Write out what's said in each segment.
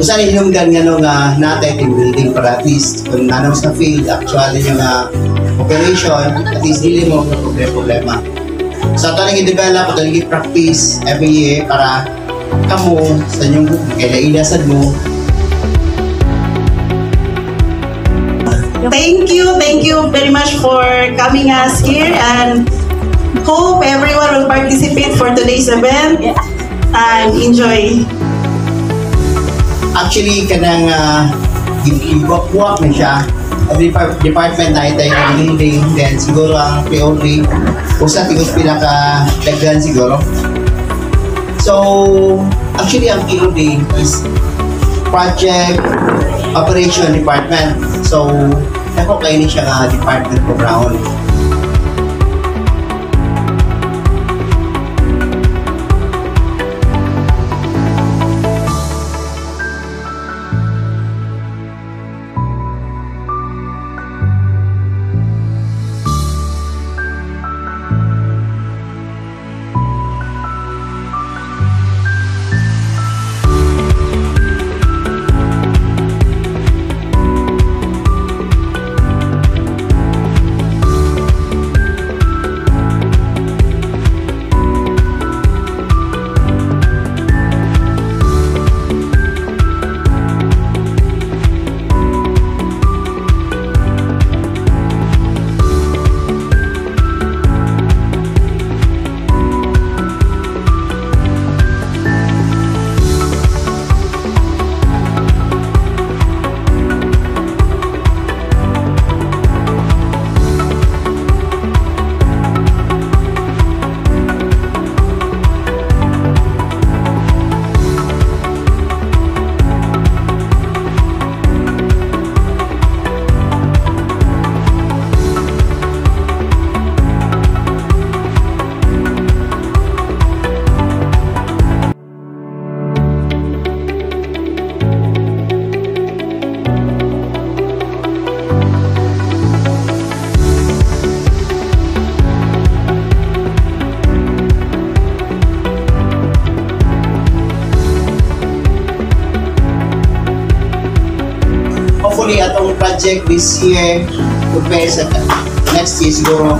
Usa ni hinungdan nga no nga natay team building para at least kung nanong sa field actually yung nga operation, at least dili mo problema. So ato nang i-develop, ato nang i-practice every year para kamo sa inyong kaila sad mo. Thank you very much for coming us here and hope everyone will participate for today's event and enjoy. Actually, kanang gibuwak na siya. Every department na ito yung building, then siguro ang POD, usa tigos pila ka daghan siguro. So, actually ang POD is Project Operation Department. So, dako kayo ni siya nga department ko Brown. Hopefully atong project this year compare sa next year, siguro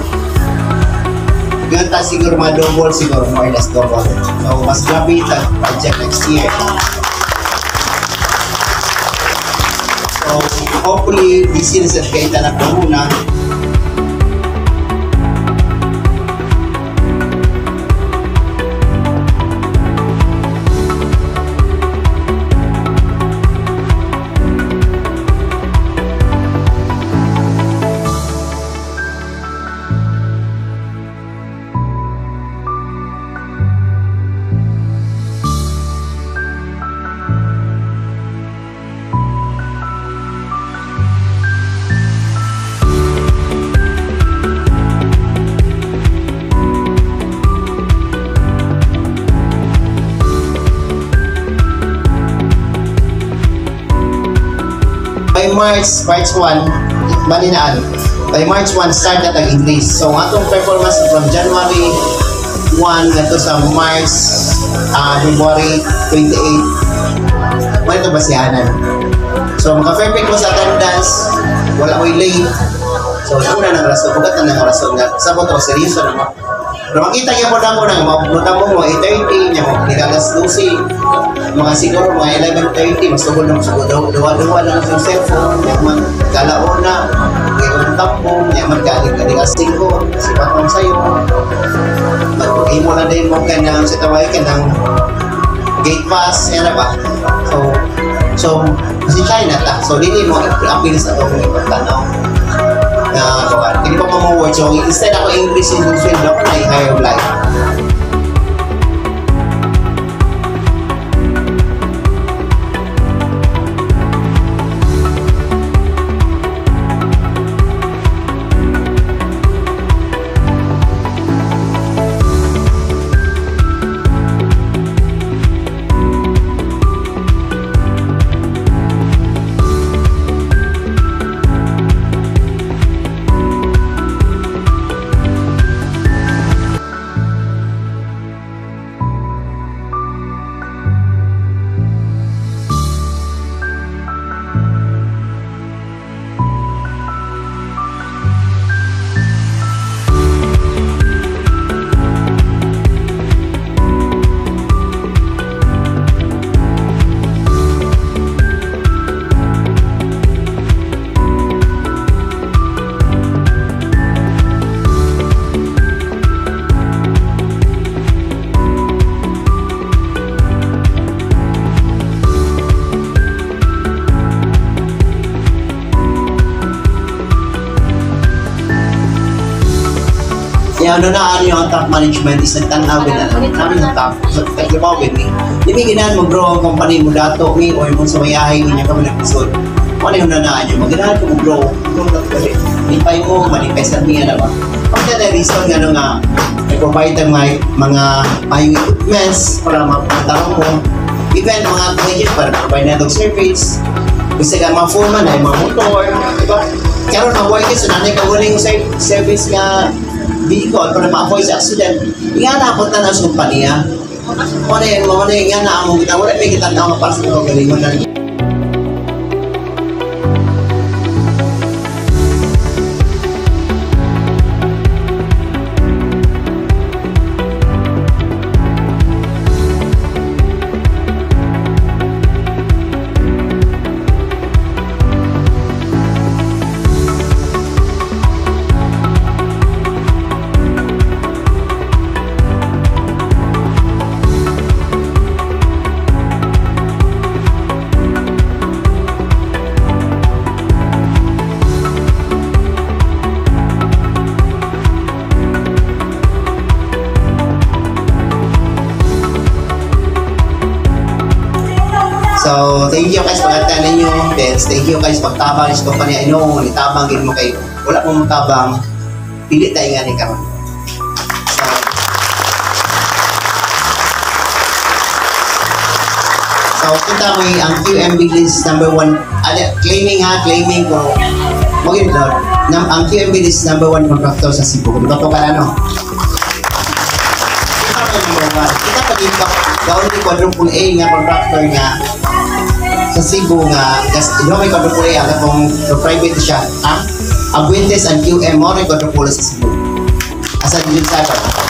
yun ta siguro mga double siguro, more or less double. So mas grabe ta project next year. So hopefully this year sa kay na muna. By March, March 1, malinaan. By March 1, start na tag increase. So, ang atong performance from January 1 ngadto sa March, February 28, wala ito basihanan. So, maka-perfect mo sa attendance, wala mo'y late. So, una ng rason, bugat na ng rason nga. Sabot ako, seryoso na mo. Pero makita niya po na mo nang mabuta mo mga 8:30, niya mo alas 12, mga siguro mga 11:30, mas tugol na mo duwa-duwa lang sa cellphone, niya man kalauna, ngayon tampong, niya man galing ka alas 5, sipat mong sayo. Mag-imo lang din mo ka ng, sa tawag ka ng gate pass, yan na ba? So, kasi China ta, so dili mo appeal sa itong ipagtanaw na kuan. Hindi pa mo word. So instead ako English yung sweldo ako na higher life. Kaya ano na ano yung top management is nagtanaw na namin ang top. So, nagtrabaho gid mi. Di mi ganahan mo grow ang company mo dato mi or mo sa mayahay niya kami naglisod. Wala yung nanaan nyo, maganahan ko mo grow, grow na ko. Lipay mo, malipay sa miya na ba? Pag na reason nga no nga, nag-provide ang mga mayong equipments para mapatarong mo. Even mga agent para provide na dog service. Gusto ka mga foreman ay mga motor, di ba? Karon ang workers, so nanay ka wuling service nga vehicle para ma-avoid sa accident. Nga na punta na sa kumpanya. Wala yung mga nga na among kita, wala may kita na para sa mga galingon na. So, thank you guys pag-attend ninyo. Then, thank you guys pagtabang sa company. I know, nitabang gid mo kay wala mo tabang. Dili tayo nga ni karon. So, kita mo ang QM Business number 1. Claiming ha, claiming ko. Magin Lord. Ang QM Business number 1 contractor sa Cebu. Di ba po ka ano? Kita pa number 1. Kita pa dito, the only quadruple A nga contractor nga sa Cebu nga, just, you know, may quadruple A, ang katong private siya, ha? Abuentes and QM, mo rin quadruple A sa Cebu. Asa din sa akin.